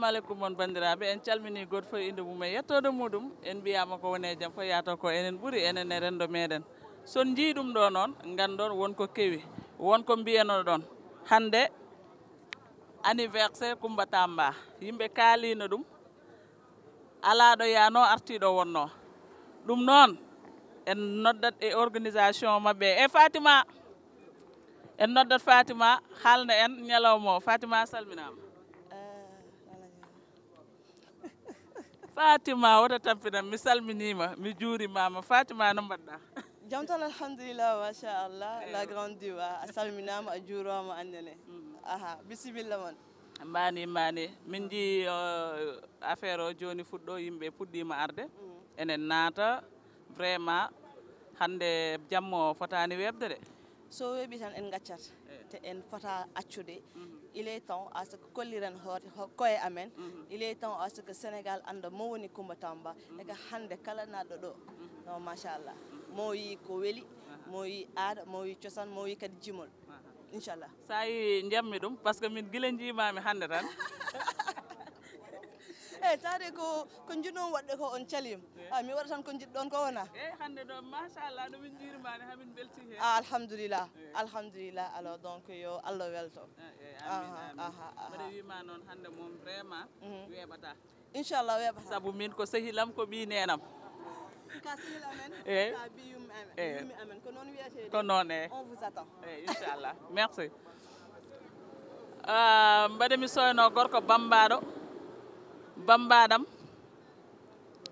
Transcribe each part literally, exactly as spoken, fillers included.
Aleykum on banndiraaɓe, en calminii gooto fof e innde mum e yettoode muɗum. En mbiyaama ko woni e jam fof yaato ko enen ɓuri, enen e renndo meɗen. So on njii ɗum ɗo noon, nganndon won ko kewi, won ko mbiyanoɗon. Hannde anniversaire Coumba Tamba, yimɓe kaaliino ɗum, alaa ɗo yaanoo, artii ɗo wonnoo. Ɗum noon, en noddat e organisation maɓɓe. E Fatima, en noddat Fatima, haalna en ñalawma o. Fatima, a salminaama. Fatima, wota tampinam, mi salminiima, mi juurimaama. Fatima, no mbaɗɗaa? Jam tan, alhamdulillah, machallah, la grande diva, a salminaama, a juuraama, annene. Aha, bisimilla mon. Mbaani, mbaani. Min njii, uh, affaire o jooni fuɗɗo, yimɓe puɗɗiima arde. Enen naata, vraiment, hannde jammo fotaani weeɓde de. So weeɓi tan en ngaccat, te en fota accude. Il est temps à ce que kolliren hoore, ho-, koye amen. Il est temps à ce que Sénégal annda mo woni Coumba Tamba. E ka hannde kala naatɗo ɗo. No, machallah. Mo yi ko weli, mo yi aada, mo yi cosaan, mo yi kadi jimol. Inchallah. Sa yi njammi ɗum, parce que min gila njiimaami hannde tan. Eyi, tawde ko, ko njiɗ-ɗon waɗde ko on caliima. Ah, mi waɗa tan ko njiɗ-ɗon ko wona. Eyi, hannde ɗo, machallah, no min njiirimaani, hamin mbeltii heen. Ah, alhamdulillah. Alhamdulillah. Alors, donc, yo Allah welto. Eyi, amin, amin. Aha, aha. Mbaɗa wiima noon hannde moom vraiment weeɓataa. Inchallah, weeɓataa. Sabu min ko sehilam, ko ɓii neenam. Ka sehil amen, ka ɓii yummi amen, yummi amen. Ko noon wiyetee. Ko noon, eyi. On vous attend. Eyi, inchallah. Merci. Ah, mbaɗa mi soyno gorko bambaɗo, bambaɗam,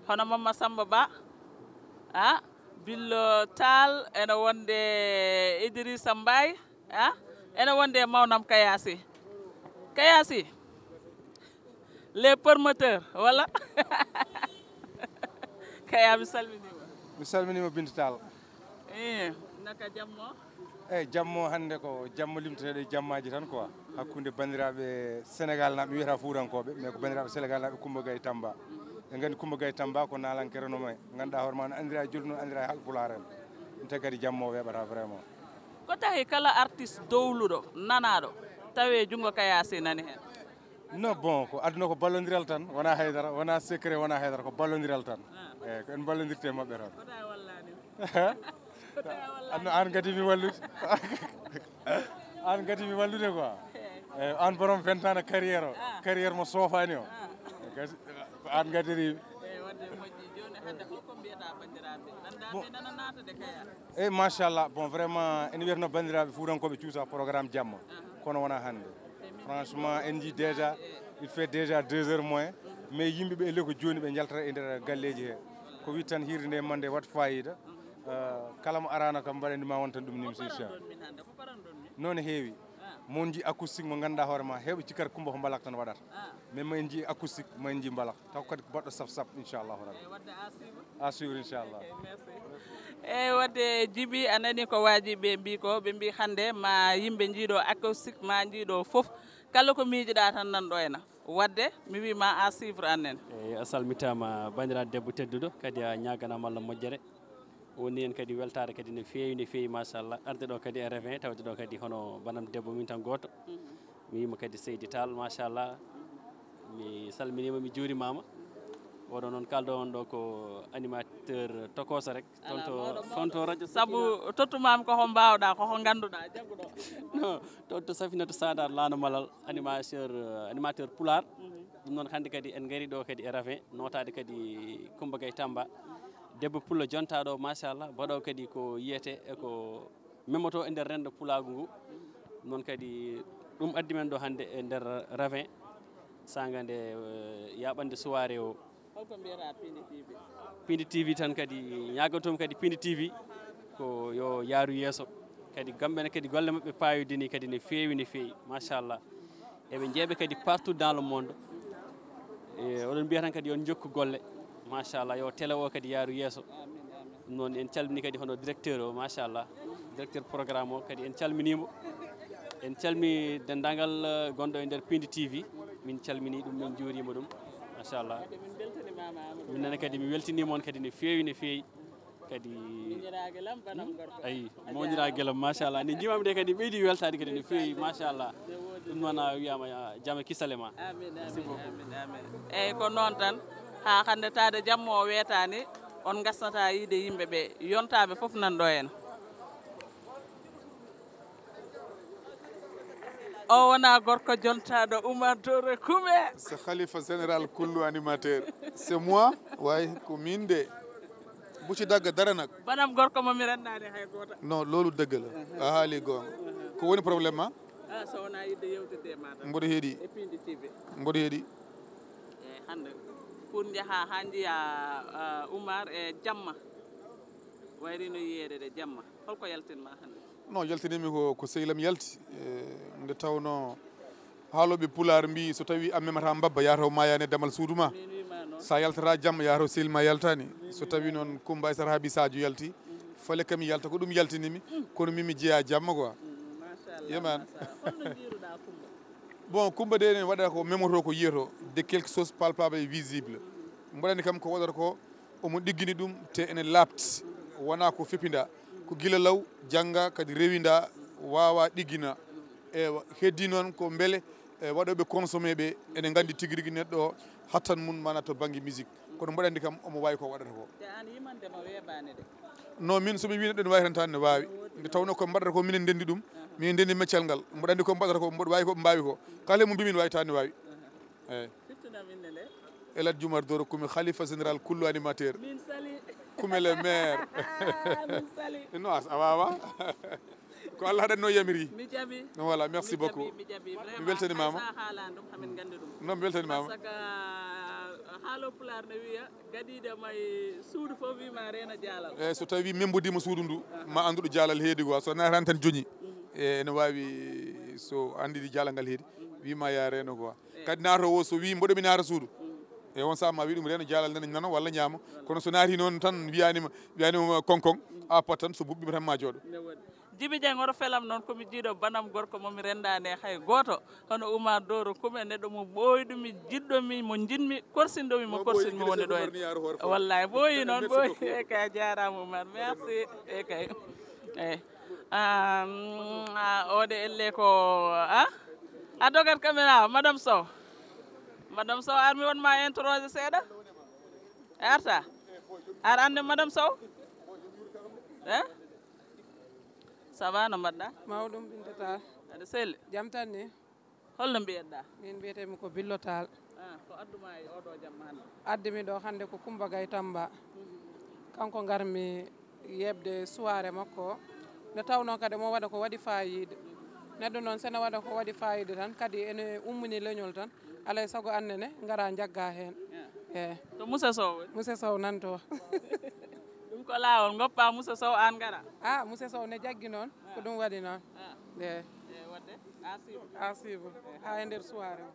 hono Mamma Samba Ba, ah, Billo Tall, ene wonde Idrissa Mbaye, ah, ene wonde mawnam Kayasi. Kayasi, les promoteurs, walla? Kaya, mi salminiima. Mi salminiima, Binta Tall. Eh, naka jammo? Eyi, jammo hannde ko jammo limteteeɗo e jammaaji tan quoi. Hakkunde banndiraaɓe Senegal naaɓe, mi wiyata fuutankooɓe, mais ko banndiraaɓe Senegal naaɓe Coumba Gaye Tamba. Ɓe nganndi Coumba Gaye Tamba ko naalankere no may. Ngannduɗaa hoore ma no anndiraa e joldu, no anndiraa e Haalpulaar en. Ɗum tagi kadi jammo weeɓataa vraiment. Ko tahi kala artiste dowluɗo, nanaaɗo, tawi junngo Kayasi nani heen? Non, bon, ko aduna ko ballondiral tan, wona haydara, wona secret, wona haydara, ko ballondiral tan. Ah. Eyi, ko en ballondirte e maɓɓe tan. Kota e wallani. Ko tawi a wallani. Anno an kadi mi wallude. An kadi mi wallude quoi. Eyi, an borom vingt ans de carrière o. Ah. Carrière mo soofani o. Ah. Eyi, kadi, ko an gadiriɓe. Eyi, wadde moƴƴi. Jooni hannde holko mbiyata banndiraaɓe? Anndaa ɓe nana naata de Kaya. Eyi, machallah. Bon, vraiment, ene wiyatno banndiraaɓe fuutankooɓe cuusa programme jamma. Kono wona hannde. Franchement, en njii déjà, il fait déjà deux heures moins. Mais yimɓe ɓe, ele ko jooni ɓe njaltata e nder galleeji he. Ko wiy tan hiirde nde mande wat fayida. Euh, kala mo arano kam mbaɗandi ma won tan ɗum nimsi, inchallah. Noon heewi. Mon njii acoustique mo ngannduɗaa hoore ma, heewɓe cikkata Coumba ko mbalak tan waɗata. Mais mo en njii acoustique, mo en njii mbalak. Taw kadi ko baɗɗo saf saf, inchallahu rabbi. Eyi, wadde à suivre. À suivre, inchallah. Ok, merci. Eyi, wadde Jibi, a nani ko waaji ɓe mbii ko, ɓe mbii hannde ma yimɓe njiiɗo acoustique, ma njiiɗo fof. Kala ko miijiɗaa tan nan ɗo ena. Wadde, mi wii ma à suivre annen. Eyi, a salmitaama, banndiraaɗo debbo tedduɗo, kadi a ñaaganaama Allah moƴƴere. Woni heen kadi weltaare kadi no feewi, no feewi, machallah. Arde ɗo kadi e Ravin, tawde ɗo kadi hono banam debbo min tan gooto. Mi wiima kadi Seydi Tall, machallah. Mi salminiima, mi juurimaama. Oɗo noon kalɗo on ɗo ko animateur tokooso rek. Toon to, toon to radio Sabu tottumaami ko ho mbaawɗaa, ko ho ngannduɗaa, jagguɗo. Non, toon to Safinata Sadar Laano Malal, animateur, euh, animateur Pulaar. Ɗum noon hannde kadi en ngari ɗo kadi e Ravin, nootaade kadi Coumba Gaye Tamba. Debbo pullo jontaaɗo, machallah, mbaɗo kadi ko yiyete e ko memoto e nder renndo pulaagu ngu. Noon kadi ɗum addi men ɗo hannde e nder Ravin, saanga nde, eh, yaaɓande soirée o. Holko mbiyata Pindi T V? Pindi T V tan kadi ñaagantomi kadi Pindi T V ko yo yaaru yeeso. Kadi kamɓe ne kadi golle maɓɓe paayodini kadi ne feewi, ne feewi, machallah. Eɓe njeeɓe kadi partout dans le monde. E, oɗon mbiya tan kadi yo on njokku golle. Machallah, yo télé o kadi yaaru yeeso. Ɗum noon en calmini kadi hono directeur o, machallah. Directeur programme o kadi en calminiimo. En calmi denndaangal, eh, gonɗo e nder Pindi T V. Min calmini ɗum, min njuuriima ɗum. Machallah. Min nana kadi mi weltiniima on kadi ne feewi, ne feewi. Kadi miñiraagal am, banam gorko. Ayi, moñiraa gelam, machallah. Ni njiimaami de kadi ɓeydi weltaade kadi no feewi, machallah. Ɗum noon a wiyama jame kisale ma. Amin, amin, amin, amin. Eyyi, ko noon tan. Haa hannde taade jamma o weetaani, on ngasnata yiide yimɓe ɓe, yontaaɓe fof nan ɗo en. O wona gorko jontaaɗo Oumar Doro Kume. C'est Khalifa général kullu animateur. C'est moi. Way ko min de. Bu ci dagg dara nag. Banam gorko mo mi rendaani hay gooto. Non, loolu dëgg la. A haali goonga. Ko woni problème ma? Ah, so wonaa yiɗde yewtidde e ma tan. Mboɗo heɗi. E Pindi T V. Mboɗo heɗi. E hannde, pour njaha haa njiya, ah, Oumar e jamma. Wayri no yiyeede de jamma. Holko yaltin ma hannde? Non, yaltinimi ko, ko sehil am yalti. E, nde tawno haalooɓe pulaar mbi, so tawi a memata mbabba, yaa taw maayaani e damal suudu ma. Min wima noon. Sa yaltata jamma, yaa taw sehil ma yaltaani. So tawi noon Kumba Aysata Haabi Sadio yalti, fale kam mi yalta, ko ɗum yaltinimi, kono min mi jeyaa jamma quoi. Mm, machallah, yeman. Machallah. Holno njiiruɗaa Kumba? Bon, Kumba de ene waɗa ko memoto, ko yiyoto, de quelque chose palpable et visible. Mboɗo anndi kam ko waɗata ko, omo ɗiggini ɗum, te ene laaɓti, wonaa ko fepinda. Ko gila law jannga, kadi rewinda, waawa ɗiggina. Ewa, heddi noon ko mbele, e, waɗooɓe consommé ɓe ene nganndi tigi rigi neɗɗo o hattan mum, mana to bannge musique. Kono mboɗo anndi kam omo waawi ko waɗata ko. Te aan yimande ma weebaani de. Non, min so mi wii neɗɗo ne waawi tan, tan ne waawi. Nde tawno ko mbaɗata ko minen ndenndi ɗum, minen ndenndi meccal ngal. Mboɗo anndi ko mbaɗata ko, mboɗo waawi ko, mbaawi ko. Kala mo mbimin waawi tan ne waawi. Eyyi. Siftinam innde nde. El Hadj Oumar Doro Kume, Khalifa général kullu animateur. Min sali. Kume le maire. Ah, min sali. Non, a, a wawa. Ko Allah haɗatno yamiri. Mi jaɓi. Voilà, merci beaucoup. Mi jaɓi, mi jaɓi. Mi weltanimaama. Vraiment, hay sa haalani ɗum, hamin nganndi ɗum. Non, mi weltanimaama. Parce que, ah, haalo pulaar ne wiya, gaɗiiɗo ma e suudu fof wima reena jaalal. Eyyi, so tawi membodima suudu ndu, ma annduɗo jaalal heedi quoi. So naatani tan joñi. E, ene waawi so anndidi jaalal ngal heedi, wima ya reeno quoi. Kadi naatoowo o so wi mboɗo mi naata suudu, e on saha ma wi ɗum reeno jaalal nana, nana walla ñaama. Kono so naati noon tan wiyanima, wiyanima konkon, a pat tan so buɓɓima tan ma jooɗo. Ne waɗi. Djiby Dieng oto felam noon, ko mi jiiɗo banam gorko mo mi rendaani e hay gooto, hono Oumar Doro Kume, neɗɗo mo ɓooyɗumi, jiɗɗomi, mo njiɗmi, korsinɗomi, mo korsinmi woni ɗo en. Wallahi, ɓooyi noon, ɓooyi. Merci beaucoup. E kay, a jaaraama Oumar, merci. E kay. Eyyi. Ah, mm, ah, o de elle ko, ah? A dogat caméra o, Madame Sow. Madame Sow, ar mi won ma interroger seeɗa. A arta? Ar annde Madame Sow? Eh? Ça va, no mbaɗɗa? Mawɗum, Binta Tall. Aɗa selli? Jam tan ni. Holno mbiyetɗa? Min mbiyetemi ko Billo Tall. Ah, ko adduma e oɗo jamma hannde? Addimi ɗo hannde ko Coumba Gaye Tamba. Mhm. Kanko ngarmi yeɓde soirée makko o. Nde tawnoo kadi omo waɗa ko waɗi faayiida. Neɗɗo noon, so ene waɗa ko waɗi faayiida tan, kadi ene ummini leñol tan, alaa e sago aan nene ngara njagga heen. Ah. Eey. To Moussa Sow woni? Moussa Sow nan to. Ɗum ko laawol, ngoppa Moussa Sow, aan ngara. Ah, Moussa Sow ne jaggi noon, ko ɗum waɗi noon. Ah. Eey. Eey, waɗde, à suivre. À suivre. Haa e nder soirée o.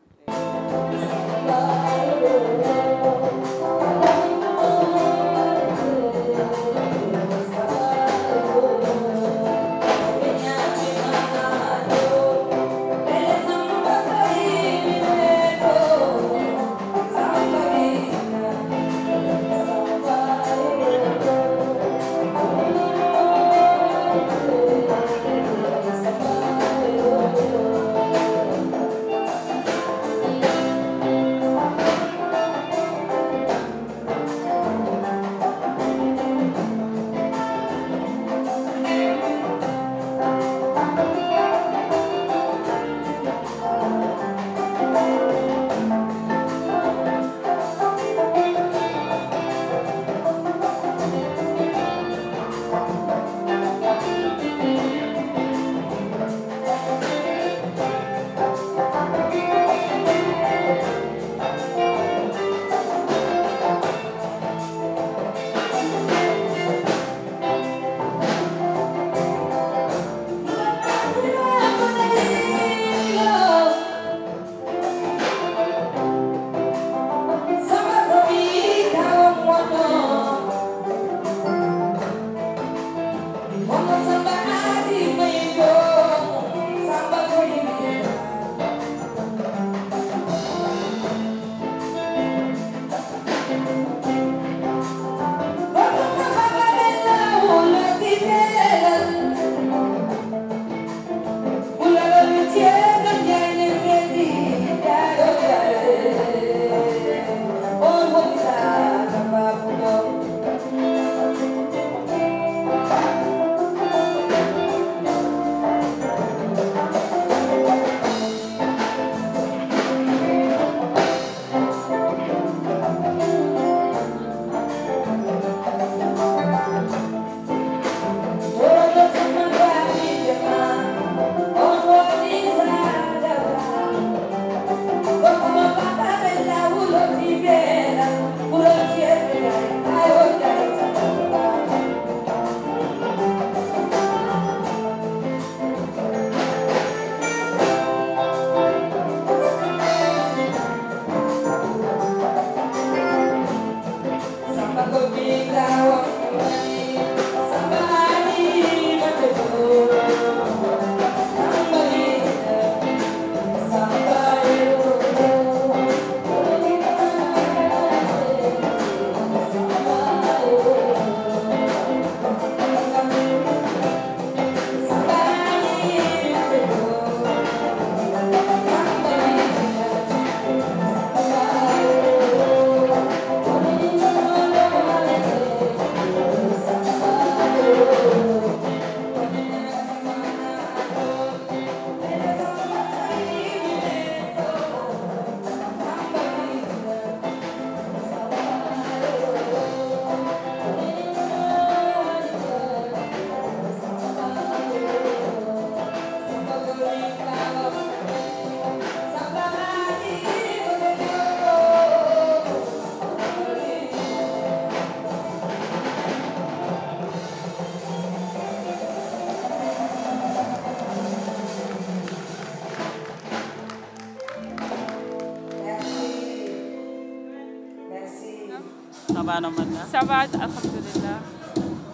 Ça va, no mbaɗɗa? Ça va, alhamdulillah.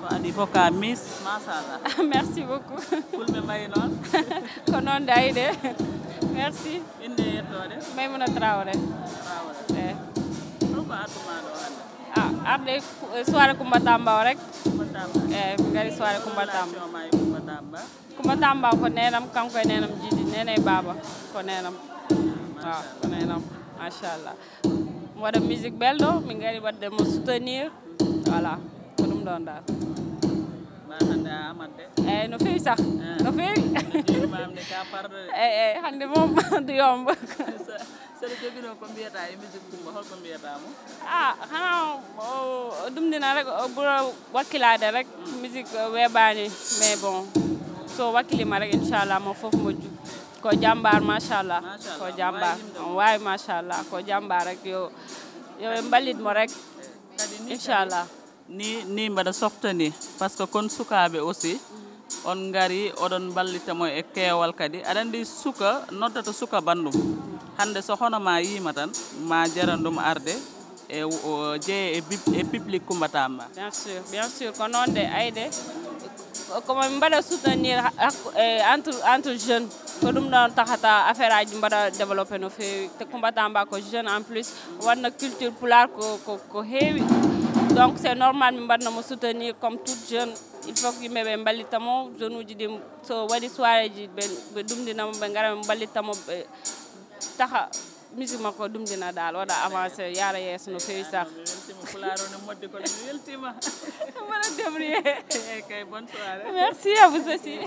Ko adii fof ka Miss, machallah. Merci beaucoup. Fulɓe mbayi noon. Ko noon de, ayi de. Merci. Innde e yettoode? Maimouna Traoré. Traoré. Eh. Holko addu ma ɗo hannde? Ah, arde ku-, soirée Coumba Tamba o rek. Coumba Tamba. Eh, min ngari soirée Coumba Tamba. Relation ma e Coumba Tamba? Coumba Tamba ko neenam, kanko e neenam jiidi, neene e baaba ko neenam. Waaw, ko neenam, machallah. Mi waɗa musique belɗo, min ngari waɗde mo soutenir. Voilà, ko ɗum ɗon dal. Ma hannde a amat de? Eeyi, no feewi sah. Ah. No feewi. Jiidi ma am de ka parɗo de. Eeyi, eeyi, hannde moom du yomb. Sa-, saɗa jogino ko mbiyata e musique Coumba, holko mbiyata mo? Ah, xanaa o, o ɗum dina rek, o ɓura wakkilaade rek. Musique, euh, weeɓaani, mais bon, so wakkilima rek, inchallah, mo fof moƴƴu. Ko jambar, machallah. Machallah, ko jambar. Waawi yimde. On waawi, machallah, ko jambar rek, yo, yo ɓe mballit mo rek. Kadi ni, inchallah. Ni, ni mbaɗa softani, parce que kon sukaaɓe aussi, on ngari, oɗon mballita mo e keewal kadi. Aɗa anndi suka noddata suka banndum. Hannde so hono ma yiima tan, ma jaran ɗum arde e o, jeeye e bib-, e public Coumba Tamba. Bien sûr, bien sûr, ko noon de, ayi de. Ko min mbaɗa soutenir ha-, hakku-, e entre, entre jeunes. Ko ɗum ɗon taxata affaire aji mbaɗa développé no feewi. Te Coumba Tamba ko jeune en plus, waɗna culture pulaar ko, ko, ko heewi. Donc c'est normal min mbaɗna mo soutenir comme tout jeune. Il faut que yimɓe ɓe mballita mo, jeune uji ɗi so waɗi soirée ji, ɓe, ɓe ɗumdina mo, ɓe ngara ɓe mballita mo, ɓe taxa musique makko ɗumdina dal, waɗa avancé, yaara yeeso no feewi sah. Mi weltima, pulaar o ne moddi kono mi weltima. Mbaɗa débrouillé. Eeyi kay, bonne soirée. Merci à vous aussi.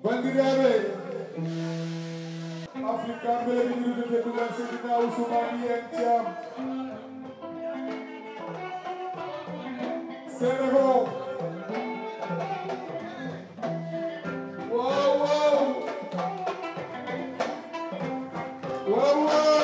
Bandiraɓe Afrika, mbele mi wirude teddugal Seydina Ousmane Yen Thiam. Senegal. Wow, wow. Wow, wow.